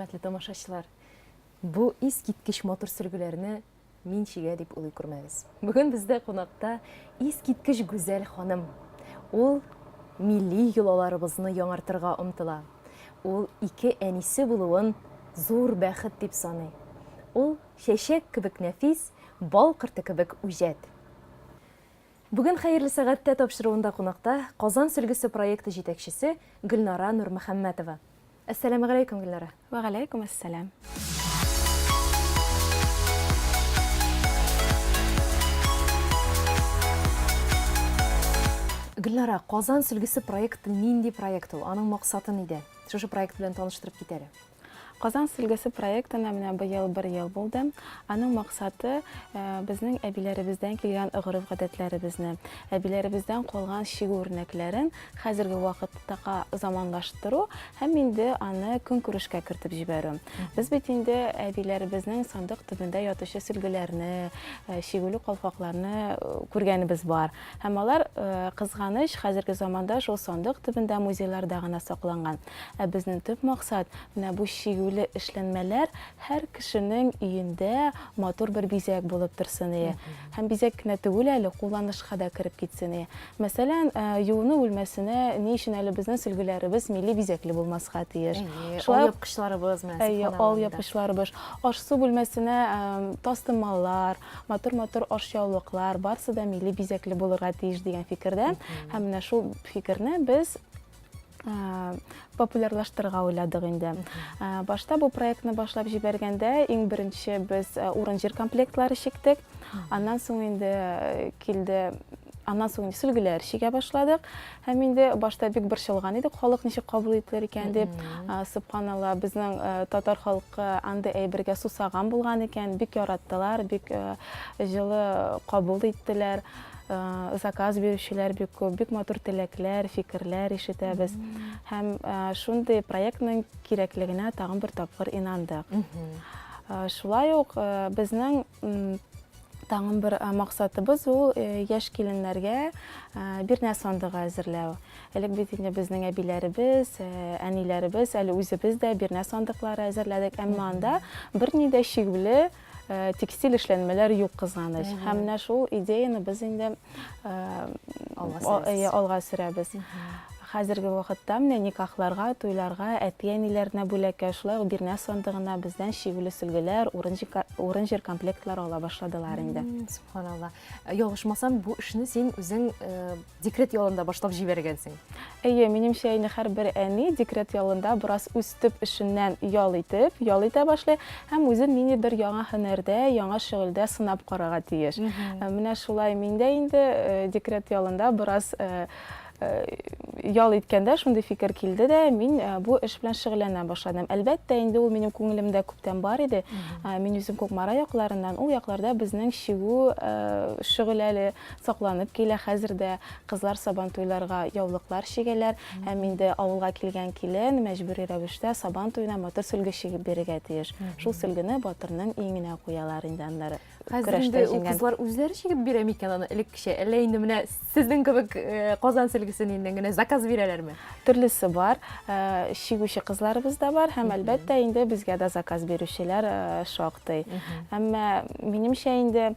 Хөрмәтле тамашачылар, бу искиткеч матур сөлгеләрне мин чигә дип уйлый күрмәгез. Бүген бездә кунакта искиткеч гүзәл ханым. Ул милли йолаларыбызны яңартырга омтыла. Ул ике әнисе булуын зур бәхет дип саный. Ул чәчәк кебек нәфис, бал корты кебек үҗәт. Бүген Хәерле сәгатьтә тапшыруында кунакта Казан сөлгесе проекты җитәкчесе Гөлнара Нурмөхәммәтова. Әссәламегаләйкүм, Гөлнара. Вәгаләйкүм әссәлам. Гөлнара, Казан сөлгесе проекты нинди проект ул? Аның максаты нидә? Шушы проект белән таныштырып кит әле. Казан сөлгесе проектына менә быел бер ел булды. Аның максаты, безнең әбиләребездән килгән гореф-гадәтләребезне, әбиләребездән калган чигү үрнәкләрен хәзерге вакыттага заманлаштыру һәм инде аны көнкүрешкә кертеп җибәрү. Без бит инде әбиләребезнең сандык төбендә ятучы сөлгеләрне, чигүле калфакларны күргәнебез бар. Һәм алар, кызганыч, хәзерге заманда шул сандык төбендә музейларда гына сакланган. Ә безнең төп максат, менә бу чигүле эшләнмәләр һәр кешенең өендә матур бер бизәк булып торсын ие. Һәм бизәк кенә түгел әле, кулланышка да кереп китсен ие. Мәсәлән, юыну бүлмәсенә ни өчен әле безнең сөлгеләребез милли бизәкле булмаска тиеш? Әйе, алъяпкычларыбыз менә, Әйе, алъяпкычларыбыз. Аш-су бүлмәсенә тастымаллар, матур-матур ашъяулыклар, барысы да милли бизәкле булырга тиеш дигән фикердә. Һәм менә шул фикерне без популярлаштырырга уйладык инде. Башта бу проектны башлап җибәргәндә иң беренче без урын-җир комплектлары чиктек. Аннан соң инде килде Аннан соң инде сөлгеләр чигә башладык. Һәм инде башта бик борчылган идек, халык ничек кабул ителер икән дип. Сөбханалла, безнең татар халкы андый әйбергә сусаган булган икән, бик яраттылар, бик җылы кабул иттеләр. Заказ бирүчеләр бик күп, бик матур теләкләр, фикерләр ишетәбез. Һәм шундый проектның кирәклегенә тагын бер тапкыр инандык. Шулай ук безнең тагын бер максатыбыз ул яшь киленнәргә бирнә сандыгы әзерләү. Элек бит инде безнең әбиләребез, әниләребез, әле үзебез дә бирнә сандыклары әзерләдек, әмма анда берни дә чигүле текстиль эшләнмәләр юк, кызганыч. Һәм менә шул идеяны без инде алга сөрәбез. Хәзерге вакытта менә никахларга, туйларга, әти-әниләренә бүләккә, шулай ук бирнә сандыгына бездән чигүле сөлгеләр, урын-җир комплектлары ала башладылар инде. Субханалла. Ялгышмасам, бу эшне син үзең декрет ялында башлап җибәргәнсең. Әйе, минемчә, инде һәрбер әни декрет ялында бераз үз төп эшеннән ял итеп, ял итә башлый һәм үзен ниндидер яңа һөнәрдә, яңа шөгыльдә сынап карарга тиеш. Менә шулай мин дә инде декрет ялында бераз ял иткәндә шундый фикер килде дә, мин бу эш белән шөгыльләнә башладым. Әлбәттә, инде ул минем күңелемдә күптән бар иде. Мин үзем Кукмара якларыннан, ул якларда безнең чигү шөгыле әле Сакланып килә, хәзер дә кызлар сабантуйларга яулыклар чигәләр һәм инде авылга килгән килен мәҗбүри рәвештә сабан туена матур сөлге чигеп бирергә тиеш. Шул сөлгене батырның иңенә куялар инде аннары. Хәзер инде ул кызлар үзләре чигеп бирә микән аны элеккечә, әллә инде менә сезнең кебек Казан сөлгесен инде генә заказ бирәләрме? Төрлесе бар. Чигүче кызларыбыз да бар һәм әлбәттә инде безгә дә заказ бирүчеләр шактый. Әмма минемчә инде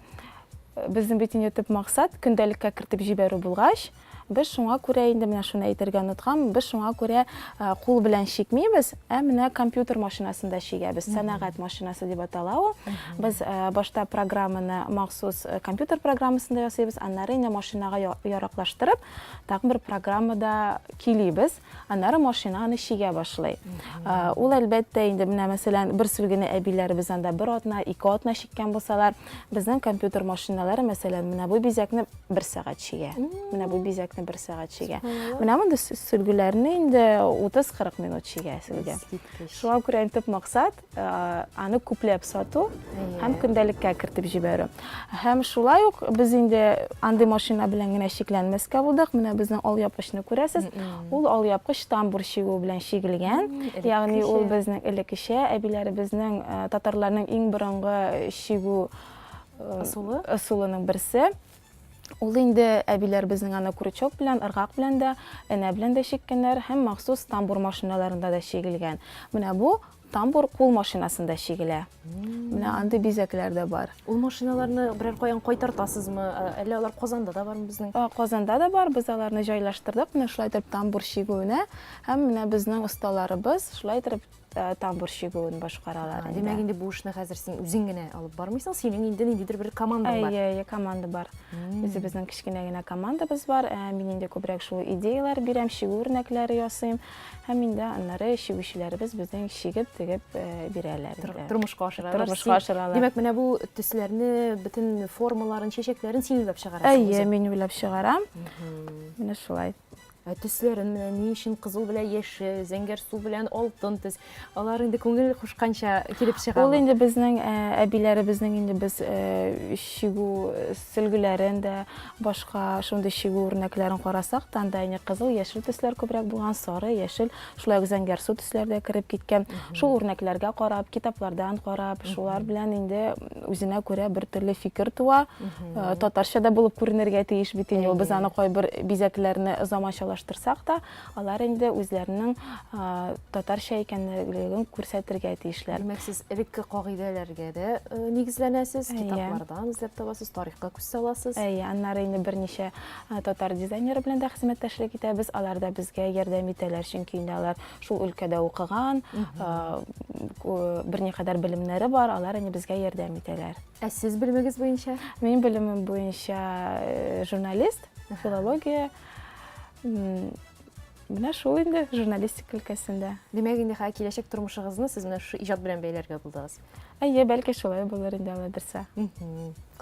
Безнең бит инде төп максат көндәлеккә кертеп җибәрү булгач, без шуңа күрә инде менә шуны әйтергә оныткан, без шуңа күрә кул белән чикмибез, ә менә компьютер машинасында чигәбез. Сәнәгать машинасы дип атала ул. Без башта программаны махсус компьютер программасында ясыйбыз, аннары инде машинага яраклаштырып, тагын бер программада көйлибез. Аннары машина аны чигә башлый. Ул әлбәттә инде менә мәсәлән бер сөлгене әбиләребез анда бер атна, ике атна чиккән булсалар, безнең компьютер машиналары мәсәлән менә бу бизәкне бер сәгать чигә. Менә бу бизәкне бер сәгать чигә. Менә мондый сөлгеләрне инде 30-40 минут чигә сөлге. Шуңа күрә төп максат аны күпләп сату һәм көндәлеккә кертеп җибәрү. Һәм шулай ук без инде андый машина белән генә чикләнмәскә булдык. Менә безнең алъяпкычны күрәсез. Ул алъяпкыч тамбур чигү белән чигелгән. Ягъни ул безнең элеккечә әбиләребезнең, татарларның иң борынгы чигү ысулы ысулының берсе. Ул инде әбиләр безнең аны крючок белән, ыргак белән дә, энә белән дә чиккәннәр һәм махсус тамбур машиналарында да чигелгән. Менә бу Тамбур кул машинасында чигелә. Менә андый бизәкләр дә бар. Ул машиналарны берәр каян кайтартасызмы? Әллә алар Казанда да бармы безнең? Казанда да бар, без аларны җайлаштырдык. Менә шулай итеп тамбур чигүенә һәм менә безнең осталарыбыз шулай итеп тамбур чигүен башкаралар инде. Димәк, инде бу эшне хәзер син үзең генә алып бармыйсың, синең инде ниндидер бер командаң бар. Әйе, әйе, команда бар. Үзебезнең кечкенә генә командабыз бар. Мин инде күбрәк шул идеяләр бирәм, чигү үрнәкләре ясыйм. Һәм инде аннары чигүчеләребез безнең чигеп, тегеп бирәләр инде. Тормышка ашыралар. Тормышка ашыралар. Димәк, менә бу төсләрне, бөтен формаларын, чәчәкләрен син уйлап чыгарасың Әйе, мин уйлап чыгарам. Менә шулай. Ә төсләрен менә ни өчен кызыл белән яшел, зәңгәр су белән алтын төс? Алар инде күңел кушканча килеп чыга. Ул инде безнең әбиләребезнең инде без чигү сөлгеләрен дә, башка шундый чигү үрнәкләрен карасак та, анда инде кызыл, яшел төсләр күбрәк булган, сары, яшел, шулай ук зәңгәрсу төсләр дә кереп киткән. Шул үрнәкләргә карап, китаплардан карап, шулар белән инде үзенә күрә бер төрле фикер туа. Татарча да булып күренергә тиеш бит инде ул. Без аны кайбер бизәкләрне заманчалаштырсак та, алар инде үзләренең татарча икәнлеген күрсәтергә тиешләр. Димәк, сез элекке кагыйдәләргә дә нигезләнәсез, китаплардан эзләп табасыз, тарихка күз саласыз. Әйе, аннары инде берничә татар дизайнеры белән дә хезмәттәшлек итәбез. Алар да безгә ярдәм итәләр, чөнки инде алар шул өлкәдә укыган, берникадәр белемнәре бар, алар инде безгә ярдәм итәләр. Ә сез белемегез буенча? Минем белемем буенча журналист, филология. Менә шул инде журналистика өлкәсендә. Димәк, инде хәзер киләчәк тормышыгызны сез менә шушы иҗат белән бәйләргә булдыгыз. Әйе, бәлки шулай булыр инде алла бирсә.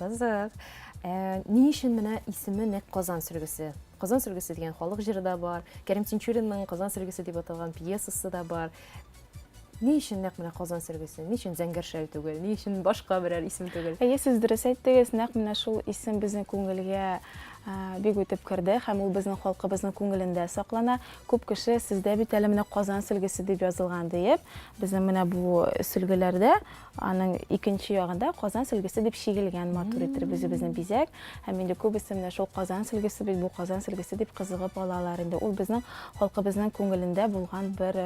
Кызык. Ә, ни өчен менә исеме нәкъ Казан сөлгесе? Казан сөлгесе дигән халык җыры да бар, Кәрим Тинчуринның Казан сөлгесе дип аталган пьесасы да бар. Ни өчен нәкъ менә Казан сөлгесе? Ни өчен Зәңгәр шәл түгел? Ни өчен башка берәр исем түгел? Әйе, сез дөрес әйттегез. Нәкъ менә шул исем безнең күңелгә бик үтеп керде һәм ул безнең халкыбызның күңелендә саклана. Күп кеше сездә бит әле менә Казан сөлгесе дип язылган диеп, безнең менә бу сөлгеләрдә аның икенче ягында Казан сөлгесе дип чигелгән матур итеп үзебезнең бизәк. Һәм инде күбесе менә шул Казан сөлгесе бит бу Казан сөлгесе дип кызыгып алалар инде. Ул безнең халкыбызның күңелендә булган бер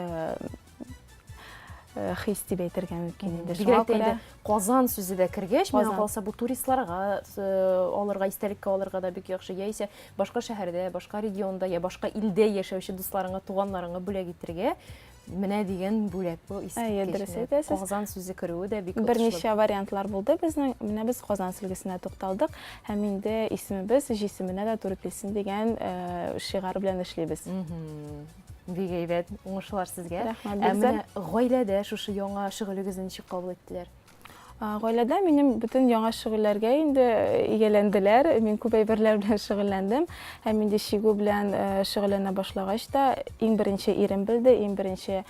хис дип әйтергә мөмкин инде. Шуңа күрә Казан сүзе дә кергәч, миңа калса бу туристларга алырга, истәлеккә алырга да бик яхшы. Яисә башка шәһәрдә, башка регионда, я башка илдә яшәүче дусларыңа, туганнарыңа бүләк итәргә менә дигән бүләк бу искиткеч. Әйе, дөрес әйтәсез. Казан сүзе керүе дә бик Берничә вариантлар булды безнең. Менә без Казан сөлгесенә тукталдык һәм инде исемебез җисеменә дә туры килсен дигән шигарь белән эшлибез. Бик әйбәт, уңышлар сезгә. Рәхмәт, Ә менә гаиләдә шушы яңа шөгылегезне ничек кабул иттеләр? Гаиләдә минем бөтен яңа шөгыльләргә инде ияләнделәр. Мин күп әйберләр белән шөгыльләндем. Һәм инде чигү белән шөгыльләнә башлагач та, иң беренче ирем белде, иң беренче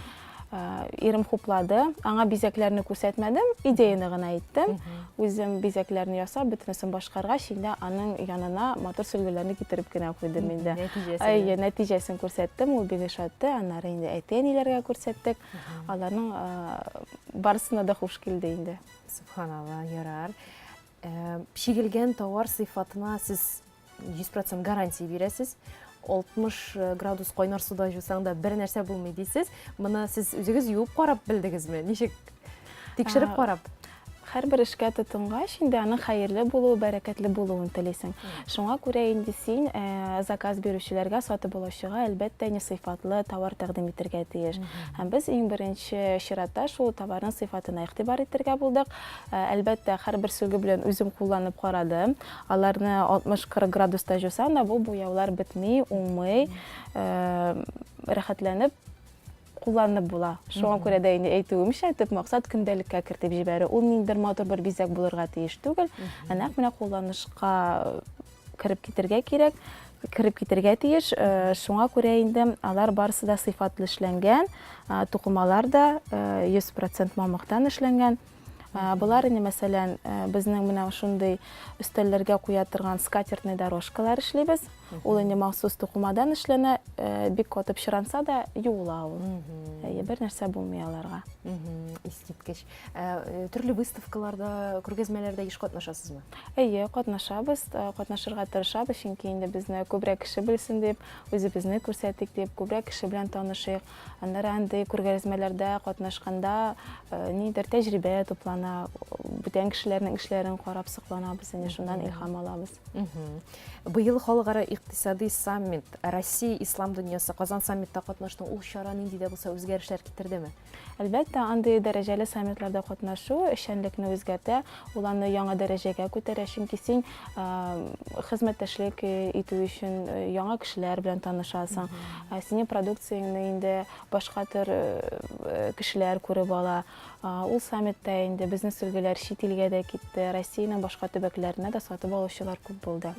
ирем хуплады. Аңа бизәкләрне күрсәтмәдем, идеяны гына әйттем. Үзем бизәкләрне ясап, бөтенесен башкаргач, инде аның янына матур сөлгеләрне китереп кенә куйдым инде. Нәтиҗәсен. Әйе, нәтиҗәсен күрсәттем, ул бик ошатты. Аннары инде әти-әниләргә күрсәттек. Аларның барысына да хуш килде инде. Субханалла, ярар. Чигелгән товар сыйфатына сез 100% гарантия бирәсез. 60 э, градус кайнар суда жусаң да бер нәрсә булмый дисез. Моны сез үзегез юып карап белдегезме? Ничек тикшереп карап? Һәрбер эшкә тотынгач, инде аның хәерле булуы, бәрәкәтле булуын телисең. Шуңа күрә инде син э, заказ бирүчеләргә, сатып алучыга, әлбәттә, инде сыйфатлы товар тәкъдим итәргә тиеш. Һәм без иң беренче чиратта шул товарның сыйфатына игътибар итәргә булдык. Э, әлбәттә, һәрбер сөлге белән үзем кулланып карадым. Аларны 60-40 градуста җусаң да, бу буяулар бетми, уңмый, рәхәтләнеп кулланып була. Шуңа күрә дә инде әйтүемчә, төп максат көндәлеккә кертеп җибәрү. Ул ниндидер матур бер бизәк булырга тиеш түгел, ә нәкъ менә кулланышка кереп китергә кирәк, кереп китергә тиеш. Шуңа күрә инде алар барысы да сыйфатлы эшләнгән, тукымалар да 100% мамыктан эшләнгән. Болар инде, мәсәлән, безнең менә шундый өстәлләргә куя торган скатертный дорожкалар эшлибез. Ул инде махсус тукымадан эшләнә, бик каты пычранса да, юыла ул. Әйе, бер нәрсә булмый аларга. Искиткеч. Төрле выставкаларда, күргәзмәләрдә еш катнашасызмы? Әйе, катнашабыз, катнашырга тырышабыз, чөнки инде безне күбрәк кеше белсен дип, үзебезне күрсәтик дип, күбрәк кеше белән танышыйк. Аннары андый күргәзмәләрдә катнашканда нидер тәҗрибә туплана, бүтән кешеләрнең эшләрен карап сокланабыз, инде шуннан илһам алабыз. Быел халыкара икътисади саммит, Россия ислам дөньясы, Казан саммитта катнаштың. Ул чара нинди дә булса үзгәрешләр китердеме? Әлбәттә, андый дәрәҗәле саммитларда катнашу эшчәнлекне үзгәртә, ул аны яңа дәрәҗәгә күтәрә, чөнки син хезмәттәшлек итү өчен яңа кешеләр белән танышасың, синең продукцияңне инде башка төр кешеләр күреп ала. Ул саммитта инде безнең сөлгеләр чит илгә дә китте, Россиянең башка төбәкләренә дә сатып алучылар күп булды.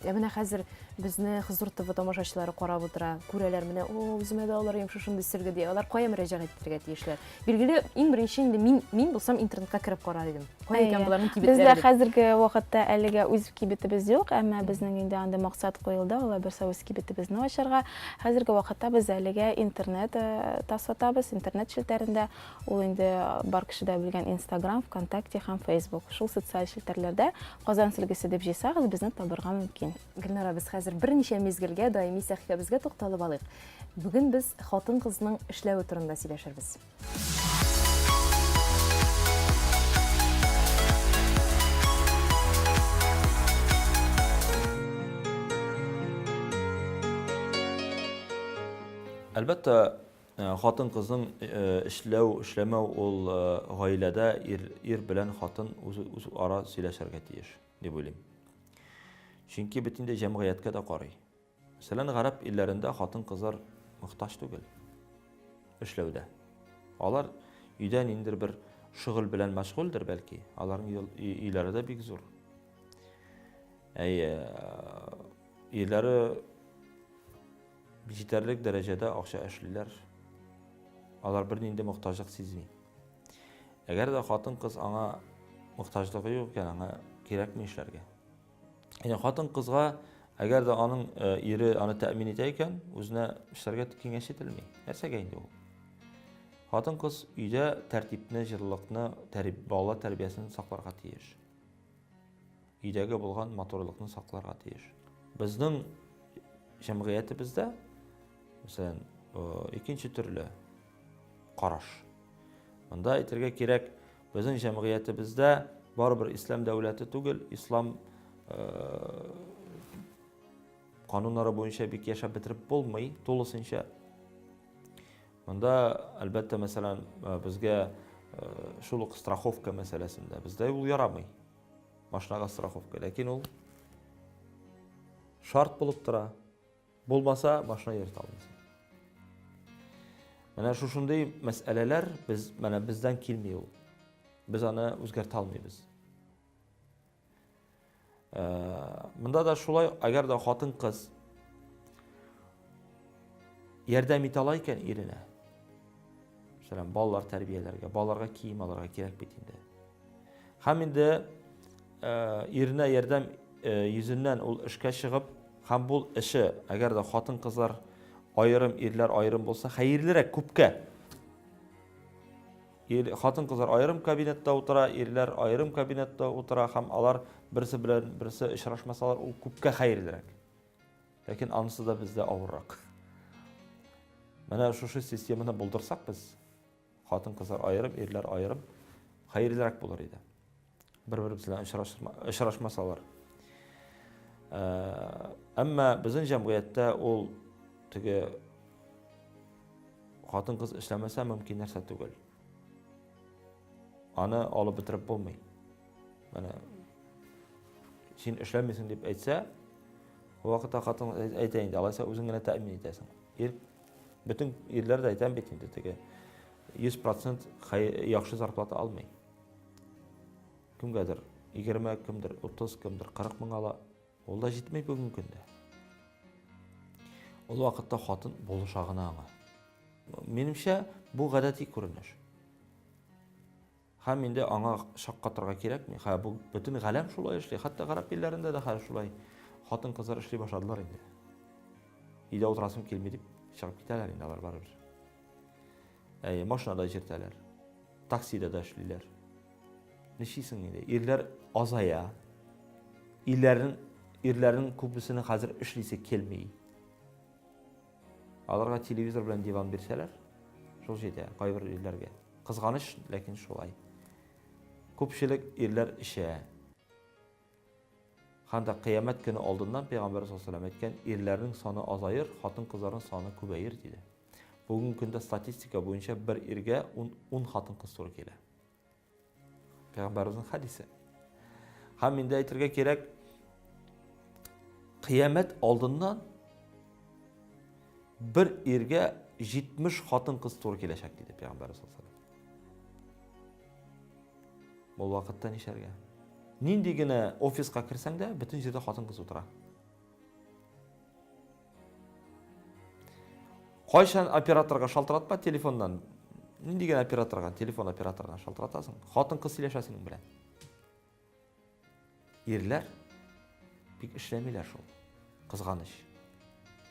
Ә менә хәзер безне Хозур ТВ тамашачылары карап утыра, күрәләр, менә, о, үземә дә алыр идем шушындый сөлге ди. Алар кая мөрәҗәгать итәргә тиешләр? Билгеле, иң беренче инде мин, мин булсам интернетка кереп карар идем. Кая икән боларның кибетләре? Бездә хәзерге вакытта әлегә үз кибетебез юк, әмма безнең инде андый максат куелды, алла бирса үз кибетебезне ачарга. Хәзерге вакытта без әлегә интернетта сатабыз, интернет челтәрендә. Ул инде бар кеше дә белгән Инстаграм, ВКонтакте һәм Фейсбук. Шул социаль челтәрләрдә Казан сөлгесе дип җыйсагыз, безне табырга мөмкин. Гөлнара, без хәзер берничә мизгелгә даими сәхифәбезгә тукталып алыйк. Бүген без хатын-кызның эшләве турында сөйләшербез. Әлбәттә, э, хатын-кызның э, эшләү, эшләмәү ул э, гаиләдә ир, ир белән хатын үз, үз ара сөйләшергә тиеш, дип уйлыйм. Чөнки бит инде җәмгыятькә дә карый. Мәсәлән, гарәп илләрендә хатын-кызлар мохтаҗ түгел эшләүдә. Алар өйдә ниндидер бер шөгыль белән мәшгульдер бәлки. Аларның өйләре дә бик зур. Әйе, ирләре җитәрлек дәрәҗәдә акча эшлиләр. Алар бернинди мохтаҗлык сизми. Әгәр дә хатын-кыз аңа мохтаҗлыгы юк икән, аңа кирәкми эшләргә. Яни хатын-кызга, әгәр дә аның э, ире аны тәэмин итә икән, үзенә эшләргә киңәш ителми. Нәрсәгә инде ул? Хатын-кыз өйдә тәртипне, җылылыкны, тәрб, бала тәрбиясен сакларга тиеш. Өйдәге булган матурлыкны сакларга тиеш. Безнең җәмгыятебездә, мәсәлән, э, икенче төрле караш. Монда әйтергә кирәк, Безнең җәмгыятебездә барыбер ислам дәүләте түгел, ислам кануннары буенча бик яшәп бетереп булмый тулысынча. Монда, әлбәттә, мәсәлән, безгә шул ук страховка мәсьәләсендә бездә ул ярамый. Машинага страховка, ләкин ул шарт булып тора. Булмаса, машина йөртә алмыйсың. Менә шушындый мәсьәләләр без менә бездән килми ул. Без аны үзгәртә алмыйбыз. Э, монда да шулай, әгәр дә хатын-кыз ярдәм итә ала икән иренә, мәсәлән, балалар тәрбияләргә, балаларга кием алырга кирәк бит инде. Һәм инде э, иренә ярдәм э, йөзеннән ул эшкә чыгып, һәм бу эше, әгәр дә хатын-кызлар аерым, ирләр аерым булса, хәерлерәк күпкә. Ир, хатын-кызлар аерым кабинетта утыра, ирләр аерым кабинетта утыра һәм алар берсе белән берсе очрашмасалар, ул күпкә хәерлерәк. Ләкин анысы да бездә авыррак. Менә шушы системаны булдырсак без, Хатын-кызлар аерым, ирләр аерым, хәерлерәк булыр иде. Бер-беребез белән очрашмасалар. Э, әмма безнең җәмгыятьтә ул теге хатын-кыз эшләмәсә мөмкин нәрсә түгел. Аны алып бетереп булмый. Менә син эшләмисең дип әйтсә, ул вакытта хатын әйтә инде, алайса үзең генә тәэмин итәсең. Ир Бөтен ирләр дә әйтәм бит инде теге 100% яхшы зарплата алмый. Кемгәдер 20, кемдер 30, кемдер 40 мең ала. Ул да җитми бүгенге көндә. Ул вакытта хатын булыша гына аңа. Минемчә, бу гадәти күренеш. Һәм инде аңа шаккатырга кирәкми. Хә, бу бөтен галәм шулай эшли. Хәтта гарәп илләрендә дә хәзер шулай хатын-кызлар эшли башладылар инде. Өйдә утырасым килми дип чыгып китәләр инде алар барыбер. Әйе, машинада йөртәләр. Таксида да эшлиләр. Нишлисең инде? Ирләр азая. Ирләрнең ирләрнең күбесенең хәзер эшлисе килми. Аларга телевизор белән диван бирсәләр, шул җитә кайбер ирләргә. Кызганыч, ләкин шулай. Күпчелек ирләр эчә. Һәм дә кыямәт көне алдыннан Пәйгамбәр саллаллаһу алейһи әйткән, ирләрнең саны азаер, хатын-кызларның саны күбәер диде. Бүгенге көндә статистика буенча бер иргә 10 хатын-кыз туры килә. Пәйгамбәребезнең хәдисе. Һәм инде әйтергә кирәк, кыямәт алдыннан бер иргә 70 хатын-кыз туры киләчәк диде Пәйгамбәребез саллаллаһу алейһи Бу вакытта нишләргә? Нинди генә офиска керсәң дә, бөтен җирдә хатын-кыз утыра. Кайчан операторга шалтыратма телефоннан, нинди генә операторга, телефон операторына шалтыратасың, хатын-кыз сөйләшә синең белән. Ирләр бик эшләмиләр шул. Кызганыч.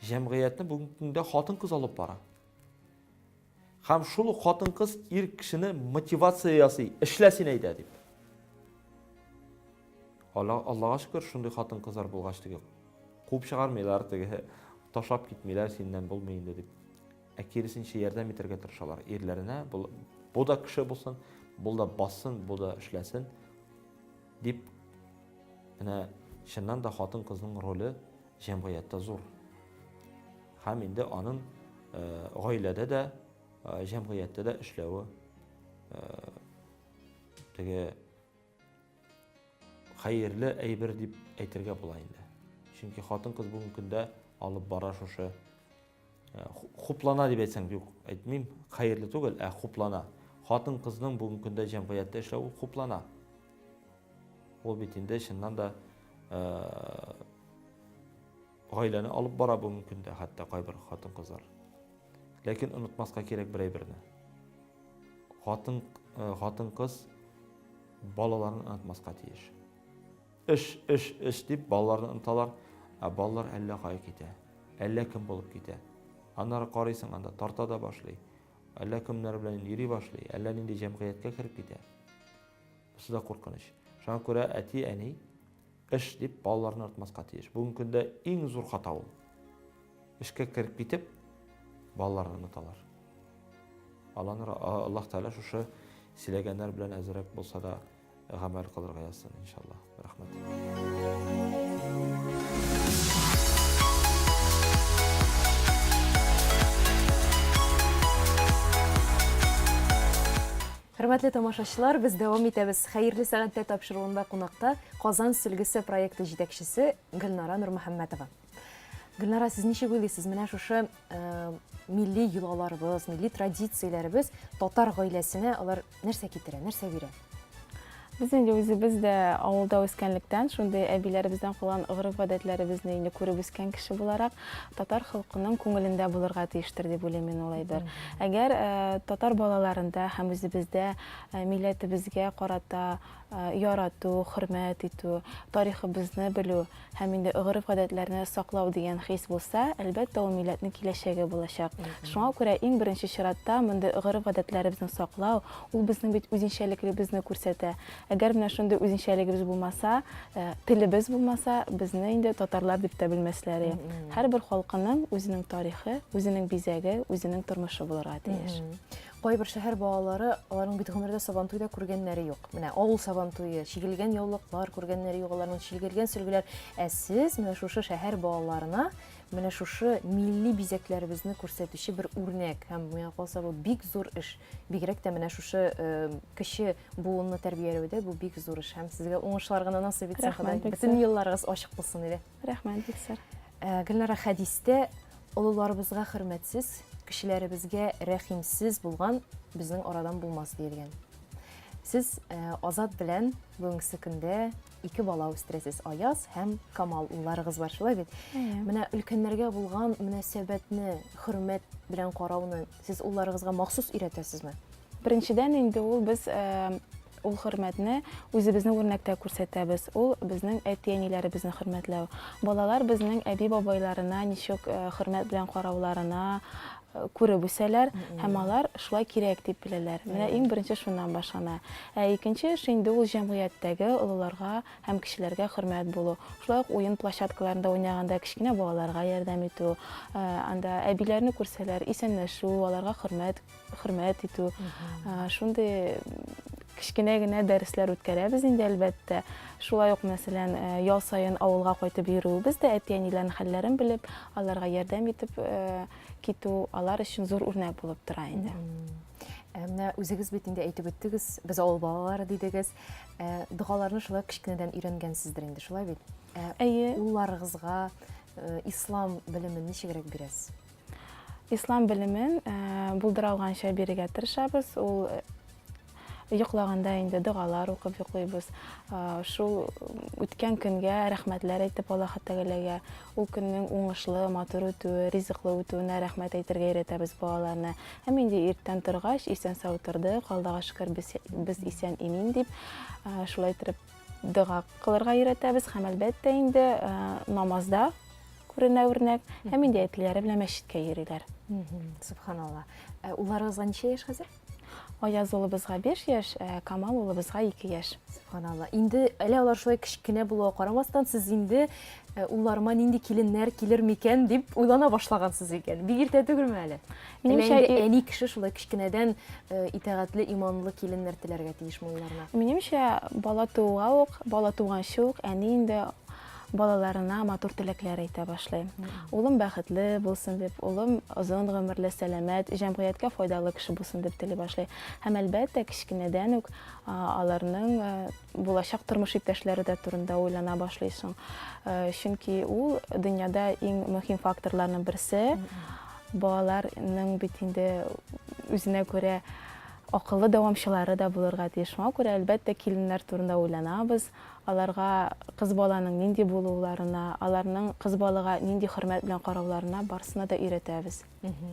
Җәмгыятьне бүгенге көндә хатын-кыз алып бара. Һәм шул ук хатын-кыз ир кешене мотивация ясый, эшлә син әйдә дип. Аллага шөкер, шундый хатын-кызлар булгач теге куып чыгармыйлар, теге ташлап китмиләр, синнән булмый инде дип. Ә киресенчә ярдәм итәргә тырышалар ирләренә, бу, бу да кеше булсын, бу да бассын, бу да эшләсен дип. Менә чыннан да хатын-кызның роле җәмгыятьтә зур. Һәм инде аның гаиләдә дә, җәмгыятьтә дә эшләве теге хәерле әйбер дип әйтергә була инде. Чөнки хатын-кыз бүгенге көндә алып бара шушы э, хуплана дип әйтсәң, юк, әйтмим, хәерле түгел, ә хуплана. Хатын-кызның бүгенге көндә җәмгыятьтә эшләве хуплана. Ул бит инде чыннан да э, гаиләне алып бара бүгенге көндә хәтта кайбер хатын-кызлар. Ләкин онытмаска кирәк бер әйберне. Хатын э, хатын-кыз балаларын онытмаска тиеш. Эш, эш, эш дип балаларны оныталар, ә балалар әллә кая китә, әллә кем булып китә. Аннары карыйсың, анда тарта да башлый, әллә кемнәр белән йөри башлый, әллә нинди җәмгыятькә кереп китә. Бусы да куркыныч. Шуңа күрә әти-әни эш дип балаларны онытмаска тиеш. Бүгенге көндә иң зур хата ул. Эшкә кереп китеп, балаларны оныталар. Аллаһ Тәгалә шушы сөйләгәннәр белән әзрәк булса да гамәл кылырга язсын, иншаллаһ. Рәхмәт. Хөрмәтле тамашачылар, без дәвам итәбез. Хәерле сәгатьтә тапшыруында кунакта Казан сөлгесе проекты җитәкчесе Гөлнара Нурмөхәммәтова. Гөлнара, сез ничек уйлыйсыз, менә шушы э, милли йолаларыбыз, милли традицияләребез татар гаиләсенә алар нәрсә китерә, нәрсә бирә? Без инде үзебез дә авылда үскәнлектән, шундый әбиләребездән калган гореф-гадәтләребезне инде күреп үскән кеше буларак, татар халкының күңелендә булырга тиештер дип уйлыйм мин ул әйбер. Әгәр э, татар балаларында һәм үзебездә э, милләтебезгә карата э, ярату, хөрмәт итү, тарихыбызны белү, Һәм инде гореф-гадәтләрне саклау дигән хис булса, әлбәттә, ул милләтнең киләчәге булачак. Шуңа күрә иң беренче чиратта мондый гореф-гадәтләребезне саклау, ул безнең бит үзенчәлеклебезне күрсәтә. Әгәр менә шундый үзенчәлегебез булмаса, телебез булмаса, безне инде татарлар дип тә белмәсләр иде. Һәрбер халкының үзенең тарихы, үзенең бизәге, үзенең тормышы булырга тиеш. Кайбер шәһәр балалары, аларның бит гомердә Сабантуй да күргәннәре юк. Менә авыл Сабантуе, чигелгән яулыклар күргәннәре юк, аларның чигелгән сөлгеләр. Ә сез менә шушы шәһәр балаларына менә шушы милли бизәкләребезне күрсәтүче бер үрнәк. Һәм миңа калса бу бик зур эш. Бигрәк тә менә шушы э, кече буынны тәрбияләүдә бу бик зур эш. Һәм сезгә уңышлар гына насыйп итсен Ходай. Бөтен елларыгыз ачык булсын иде. Рәхмәт, бик зур. Э, Гөлнара, хәдистә олыларыбызга хөрмәтсез, кешеләребезгә рәхимсез булган безнең арадан булмас диелгән. Сез э, Азат белән бүгенге көндә ике бала үстерәсез, Аяз һәм Камал улларыгыз бар, шулай бит? Менә өлкәннәргә булган мөнәсәбәтне, хөрмәт белән карауны сез улларыгызга махсус өйрәтәсезме? Беренчедән инде ул без э, Ул хөрмәтне үзебезнең үрнәктә күрсәтәбез. Ул безнең әти-әниләребезне хөрмәтләү. Балалар безнең әби-бабайларына ничек хөрмәт белән карауларына күреп үсәләр һәм алар шулай кирәк дип беләләр. Менә иң беренче шуннан башлана. Ә икенче эш инде ул җәмгыятьтәге олыларга һәм кешеләргә хөрмәт булу. Шулай ук уен площадкаларында уйнаганда кечкенә балаларга ярдәм итү, анда әбиләрне күрсәләр, исәнләшү, аларга хөрмәт хөрмәт итү. Шундый кечкенә генә дәресләр үткәрәбез инде, әлбәттә. Шулай ук, мәсәлән, ял саен авылга кайтып йөрүебез дә әти-әниләрнең хәлләрен белеп, аларга ярдәм итеп китү алар өчен зур үрнәк булып тора инде. Ә менә үзегез бит инде әйтеп үттегез, без авыл балалары дидегез. Ә, догаларны шулай кечкенәдән өйрәнгәнсездер инде, шулай бит? Ә, Әйе. Улларыгызга ислам белемен ничегрәк бирәсез? Ислам белемен булдыра алганча бирергә тырышабыз. Ул йоклаганда инде догалар укып йоклыйбыз. Шул үткән көнгә рәхмәтләр әйтеп Аллаһы Тәгаләгә, ул көннең уңышлы, матур үтүе, ризыклы үтүенә рәхмәт әйтергә өйрәтәбез балаларны. Һәм инде иртән торгач, исән-сау тордык, Аллага шөкер, без, без исән-имин дип, шулай итеп дога кылырга өйрәтәбез һәм әлбәттә инде намазда күренә үрнәк һәм инде әтиләре белән мәчеткә йөриләр. Субханалла. Ә улларыгызга ничә яшь хәзер? Аяз улыбызга 5 яшь, ә Камал улыбызга 2 яшь. Субханалла. Инде әле алар шулай кечкенә булуга карамастан, сез инде э, улларыма нинди киленнәр килер микән дип уйлана башлагансыз икән. Бик иртә түгелме әле? Минемчә, Әллә инде әни кеше шулай кечкенәдән э, итагатьле, иманлы киленнәр теләргә тиешме улларына? Минемчә, бала тууга ук, бала туганчы ук әни инде балаларына матур теләкләр әйтә башлый. Улым бәхетле булсын дип, улым озын гомерле, сәламәт, җәмгыятькә файдалы кеше булсын дип тели башлый. Һәм әлбәттә, кечкенәдән үк аларның булачак тормыш иптәшләре дә турында уйлана башлыйсың. Чөнки ул дөньяда иң мөһим факторларның берсе. Балаларның бит инде үзенә күрә акыллы дәвамчылары да булырга тиеш. Шуңа күрә, әлбәттә, киленнәр турында уйланабыз. Аларга кыз баланың нинди булуларына, аларның кыз балага нинди хөрмәт белән карауларына барысына да өйрәтәбез.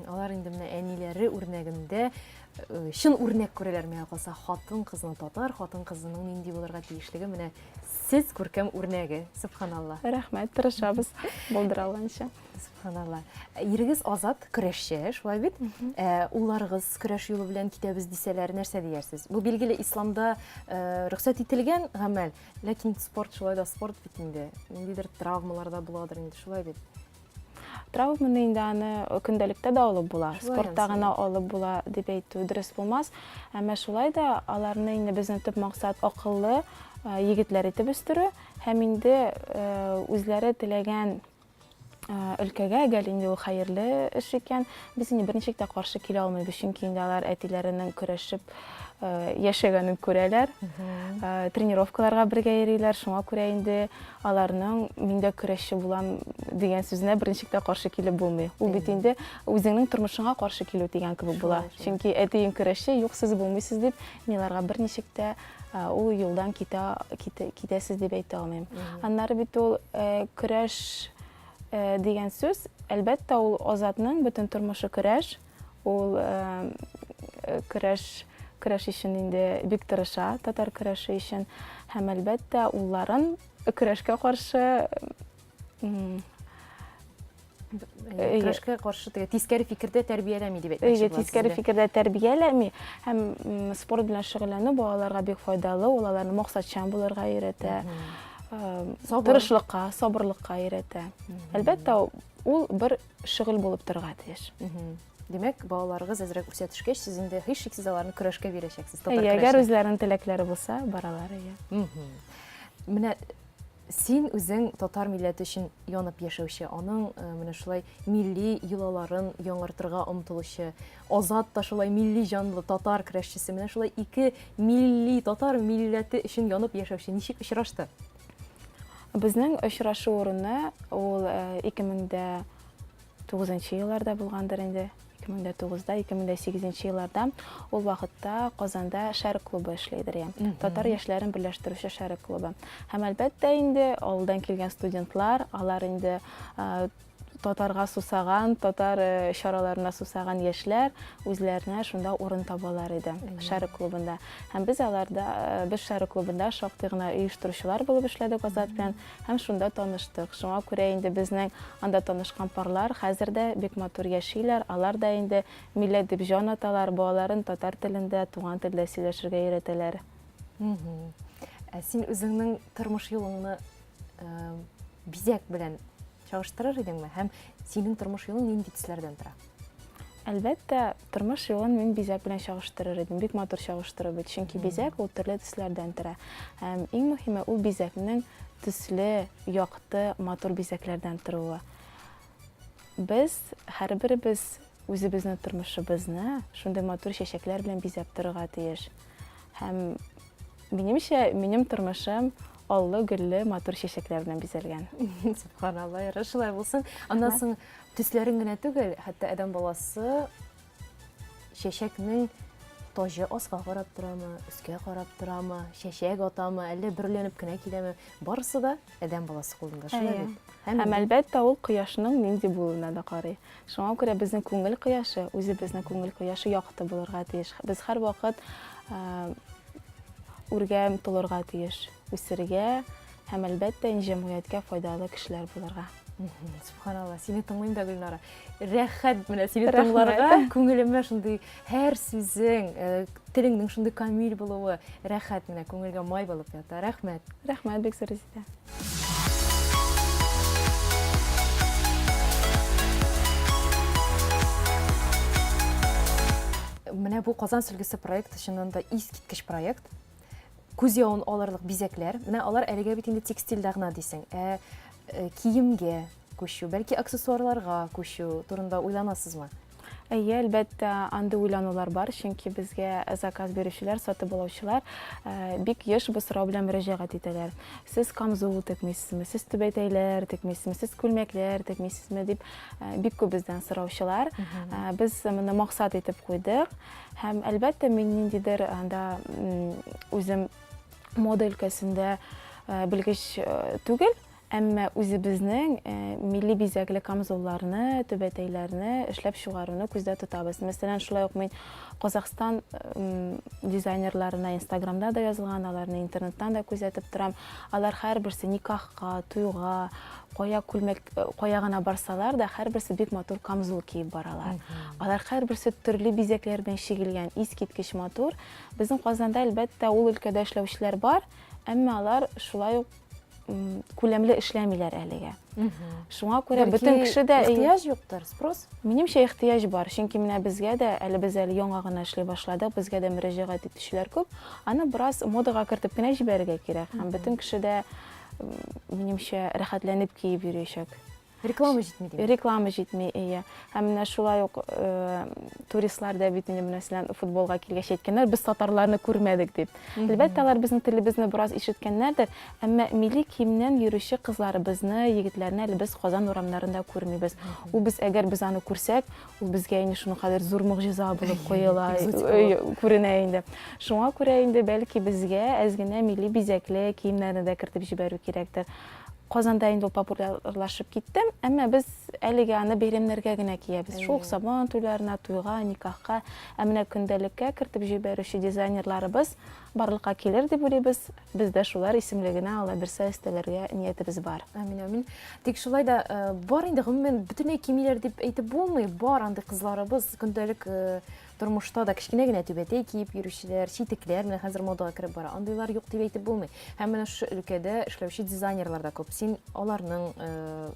Алар инде менә әниләре үрнәгендә э, чын үрнәк күрәләр миңа калса, хатын-кызның татар хатын-кызының нинди булырга тиешлеге менә сез күркәм үрнәге. Субханалла. Рәхмәт, тырышабыз булдыра алганча. Субханалла. Ирегез Азат көрәшче, шулай бит? Ә, улларыгыз көрәш юлы белән китәбез дисәләр, нәрсә диярсез? Бу билгеле исламда э, рөхсәт ителгән гамәл, ләкин спорт шулай да спорт бит инде. Ниндидер травмалар да буладыр инде, шулай бит? Травманы инде аны көндәлектә дә алып була, Шулай спортта анысы. гына алып була дип әйтү дөрес булмас. Әмма шулай да аларны инде безнең төп максат акыллы э, егетләр итеп үстерү һәм инде э, үзләре теләгән өлкәгә, әгәр инде ул хәерле эш икән, без инде берничек тә каршы килә алмыйбыз, чөнки инде алар әтиләренең көрәшеп яшәгәнен күрәләр, тренировкаларга бергә йөриләр, шуңа күрә инде аларның мин дә көрәшче булам дигән сүзенә берничек тә каршы килеп булмый. Ул бит инде үзеңнең тормышыңа каршы килү дигән кебек була. Чөнки әтиең көрәшче, юк, сез булмыйсыз дип, мин аларга берничек тә ул юлдан китә, китә, китәсез дип әйтә алмыйм. Аннары бит ул көрәш дигән сүз, әлбәттә, ул Азатның бөтен тормышы көрәш. Ул көрәш көрәш өчен инде бик тырыша, татар көрәше өчен. Һәм әлбәттә, улларын көрәшкә каршы Көрәшкә каршы теге тискәре фикердә тәрбияләми дип әйтмәкче Әйе, тискәре фикердә тәрбияләми һәм спорт белән шөгыльләнү балаларга бик файдалы, ул аларны максатчан булырга өйрәтә, тырышлыкка, сабырлыкка өйрәтә. Әлбәттә, ул бер шөгыль булып торырга тиеш. Димәк, балаларыгыз әзрәк үсә төшкәч, сез инде һичшиксез аларны көрәшкә бирәчәксез, татар көрәшенә. Әгәр үзләренең теләкләре булса, баралар, әйе. Менә Син үзең татар милләте өчен янып яшәүче, аның менә шулай милли йолаларын яңартырга омтылучы, Азат та шулай милли җанлы татар көрәшчесе, менә шулай ике милли татар милләте өчен янып яшәүче ничек очрашты? Безнең очрашу урыны ул 2000 Тугызынчы елларда булгандыр инде, 2009-да, 2008 елларда. Ул вакытта Казанда Шәрык клубы эшли иде. Татар яшьләрен берләштерүче Шәрык клубы. Һәм әлбәттә инде авылдан килгән студентлар, алар инде татарга сусаган, татар э, чараларына сусаган яшьләр үзләренә шунда урын табалар иде Шәрык клубында. Һәм без аларда, э, без Шәрык клубында шактый гына оештыручылар булып эшләдек Азат белән һәм шунда таныштык. Шуңа күрә инде безнең анда танышкан парлар хәзер дә бик матур яшиләр, алар да инде милләт дип җан аталар, балаларын татар телендә, туган телдә сөйләшергә өйрәтәләр. Ә син үзеңнең тормыш юлыңны э, бизәк белән чагыштырыр идеңме? Һәм синең тормыш юлың нинди төсләрдән тора? Әлбәттә, тормыш юлын мин бизәк белән чагыштырыр идем. Бик матур чагыштыру бит. Чөнки бизәк ул төрле төсләрдән тора. Һәм иң мөһиме ул бизәкнең төсле, якты, матур бизәкләрдән торуы. Без һәрберебез үзебезнең тормышыбызны шундый матур чәчәкләр белән бизәп торырга тиеш. Һәм минемчә, минем тормышым аллы-гөлле матур чәчәкләр белән бизәлгән. Сөбханалла, ярар, шулай булсын. Аннан соң төсләрен генә түгел, хәтта адәм баласы чәчәкнең таҗы аска карап торамы, өскә карап торамы, чәчәк атамы, әллә бөрләнеп кенә киләме, барысы да адәм баласы кулында, шулай бит? Һәм әлбәттә, ул кояшның нинди булуына да карый. Шуңа күрә безнең күңел кояшы, үзебезнең күңел кояшы якты булырга тиеш. Без һәрвакыт үргә омтылырга тиеш, үсергә һәм, әлбәттә, инде җәмгыятькә файдалы кешеләр булырга. Субханалла, сине тыңлыйм да, Гөлнара. Рәхәт менә сине тыңларга, күңелемә шундый һәр сүзең, э, телеңнең шундый камил булуы, рәхәт менә күңелгә май булып ята. Рәхмәт. Рәхмәт бик зур, Резидә. Менә бу Казан сөлгесе проекты чыннан да искиткеч проект. Күз явын алырлык бизәкләр. Менә алар әлегә бит инде текстильдә гына дисең. Ә э, киемгә күчү, бәлки аксессуарларга күчү турында уйланасызмы? Әйе, әлбәттә, андый уйланулар бар, чөнки безгә заказ бирүчеләр, сатып алучылар э, бик еш бу сорау белән мөрәҗәгать итәләр. Сез камзул текмисезме, сез түбәтәйләр текмисезме, сез күлмәкләр текмисезме дип э, бик күп бездән сораучылар. Э, без моны максат итеп куйдык. Һәм, әлбәттә, мин ниндидер анда үзем мода өлкәсендә белгеч түгел, Әмма үзебезнең милли бизәкле камзулларны, түбәтәйләрне эшләп чыгаруны күздә тотабыз. Мәсәлән, шулай ук мин Казахстан дизайнерларына Инстаграмда да язылган, аларны интернеттан да күзәтеп торам. Алар һәрберсе никахка, туйга, кая күлмәк, кая гына барсалар да, һәрберсе бик матур камзул киеп баралар. Алар һәрберсе төрле бизәкләр белән чигелгән, искиткеч матур. Безнең Казанда, әлбәттә, ул өлкәдә эшләүчеләр бар, әмма алар шулай ук күләмле эшләмиләр әлегә. Шуңа күрә бөтен кеше дә ихтыяҗ юктыр, спрос? Минемчә ихтыяҗ бар, чөнки менә безгә дә әле без әле яңа гына эшли башладык, безгә дә мөрәҗәгать итүчеләр күп. Аны бераз модага кертеп кенә җибәрергә кирәк һәм бөтен кеше дә минемчә рәхәтләнеп киеп йөриячәк. Реклама җитми димәк. Реклама җитми, әйе. Һәм менә шулай ук э, туристлар да бит инде мәсәлән футболга килгәч әйткәннәр, без татарларны күрмәдек дип. Әлбәттә, алар безнең телебезне бераз ишеткәннәрдер, әмма милли киемнән йөрүче кызларыбызны, егетләрне әле без Казан урамнарында күрмибез. Ул без әгәр без аны күрсәк, ул безгә инде шуның кадәр зур могҗиза булып куела, күренә инде. Шуңа күрә инде бәлки безгә әз генә милли бизәкле киемнәрне дә кертеп җибәрү кирәктер. Казанда инде ул популярлашып китте, әмма без әлегә аны бәйрәмнәргә генә киябез. Шул ук Сабан туйларына, туйга, никахка. Ә менә көндәлеккә кертеп җибәрүче дизайнерларыбыз барлыкка килер дип уйлыйбыз. Без дә шулар исемлегенә алабирса өстәлергә ниятебез бар. Амин, амин. Тик шулай да э, бар инде гомумән бөтенләй кимиләр дип әйтеп булмый. Бар андый кызларыбыз көндәлек э, Тормышта да кечкенә генә түбәтәй киеп йөрүчеләр, читекләр менә хәзер модага кереп бара. Андыйлар юк дип әйтеп булмый. Һәм менә шушы өлкәдә эшләүче дизайнерлар да күп. Син аларның э,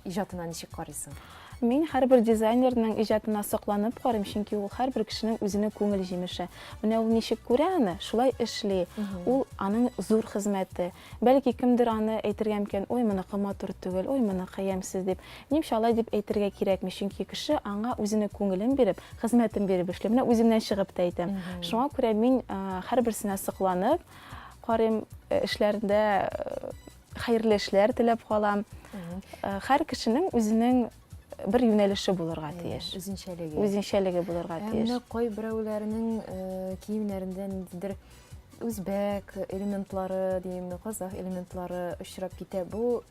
иҗатына ничек карыйсың? Мин һәрбер дизайнерның иҗатына сокланып карыйм, чөнки ул һәрбер кешенең үзенең күңел җимеше. Менә ул ничек күрә аны, шулай эшли. Ул аның зур хезмәте. Бәлки кемдер аны әйтергә мөмкин, ой, моныкы матур түгел, ой, моныкы ямьсез дип. Минемчә, алай дип әйтергә кирәкми, чөнки кеше аңа үзенең күңелен биреп, хезмәтен биреп эшли. Менә үземнән чыгып та әйтәм. Шуңа күрә мин һәрберсенә сокланып карыйм, эшләрендә хәерле эшләр теләп калам. Һәр кешенең үзенең бер юнәлеше булырга тиеш. Үзенчәлеге. Үзенчәлеге булырга тиеш. Ә менә кайберәүләренең киемнәрендә ниндидер үзбәк элементлары, димме, казах элементлары очрап китә. Бу.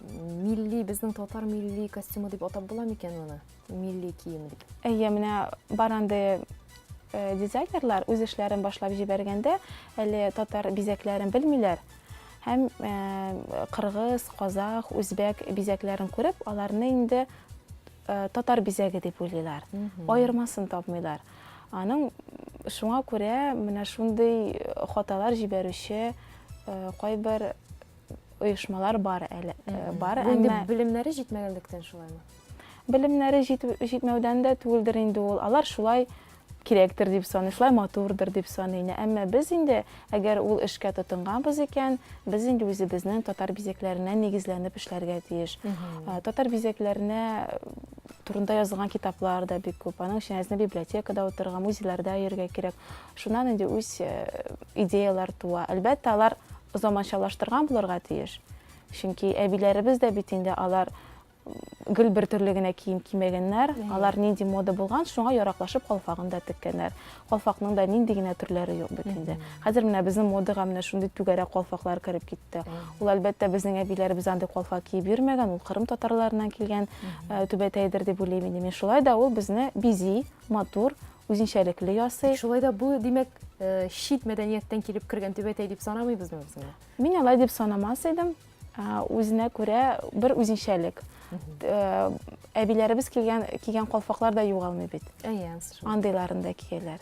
Милли, безнең татар милли костюмы дип атап була микән моны? Милли кием дип. Әйе, менә бар андый э, дизайнерлар үз эшләрен башлап җибәргәндә әле татар бизәкләрен белмиләр һәм э, кыргыз, казах, үзбәк бизәкләрен күреп, аларны инде э, татар бизәге дип уйлыйлар. Аермасын тапмыйлар. Аның шуңа күрә менә шундый хаталар җибәрүче кайбер оешмалар бар әле, бар, Бу инде әмма белемнәре җитмәгәнлектән шулаймы? Белемнәре җитмәүдән дә түгелдер инде ул. Алар шулай кирәктер дип саный, шулай матурдыр дип саный инде. Әмма без инде, әгәр ул эшкә тотынганбыз икән, без инде үзебезнең татар бизәкләренә нигезләнеп эшләргә тиеш. Татар бизәкләренә турында язылган китаплар да бик күп. Аның өчен әзне библиотекада утырырга, музейларда йөрергә кирәк. Шуннан инде үз идеяләр туа. Әлбәттә, алар заманчалаштырган булырга тиеш. Чөнки әбиләребез дә бит инде алар гел бер төрле генә кием кимәгәннәр. Алар нинди мода булган, шуңа яраклашып калфагын да теккәннәр. Калфакның да нинди генә төрләре юк бит инде. Хәзер менә безнең модага менә шундый түгәрәк калфаклар кереп китте. Ул әлбәттә безнең әбиләребез андый калфак киеп йөрмәгән, ул Кырым татарларыннан килгән түбәтәйдер дип уйлыйм инде мин. Шулай да ул безне бизи, матур, үзенчәлекле ясый. Шулай да бу, димәк, чит мәдәнияттән килеп кергән түбәтәй дип санамыйбызмы без моны? Мин алай дип санамас идем. Үзенә күрә бер үзенчәлек. Әбиләребез килгән, кигән калфаклар да югалмый бит. Әйе, Андыйларын да кияләр.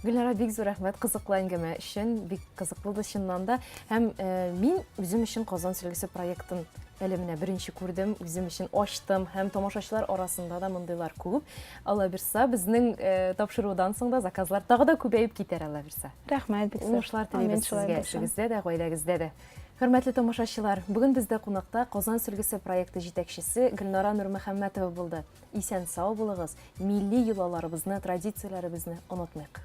Гөлнара, бик зур рәхмәт кызыклы әңгәмә өчен, бик кызык булды чыннан да. Һәм мин үзем өчен Казан сөлгесе проектын әле менә беренче күрдем, үзем өчен ачтым һәм тамашачылар арасында да мондыйлар күп. Алла бирса, безнең тапшырудан соң да заказлар тагы да күбәеп китәр, Алла бирса. Рәхмәт бик зур. Уңышлар телибез сезгә, эшегездә дә, гаиләгездә дә. Хөрмәтле тамашачылар, бүген бездә кунакта Казан сөлгесе проекты җитәкчесе Гөлнара Нурмөхәммәтова булды. Исән-сау булыгыз, милли йолаларыбызны, традицияләребезне онытмыйк.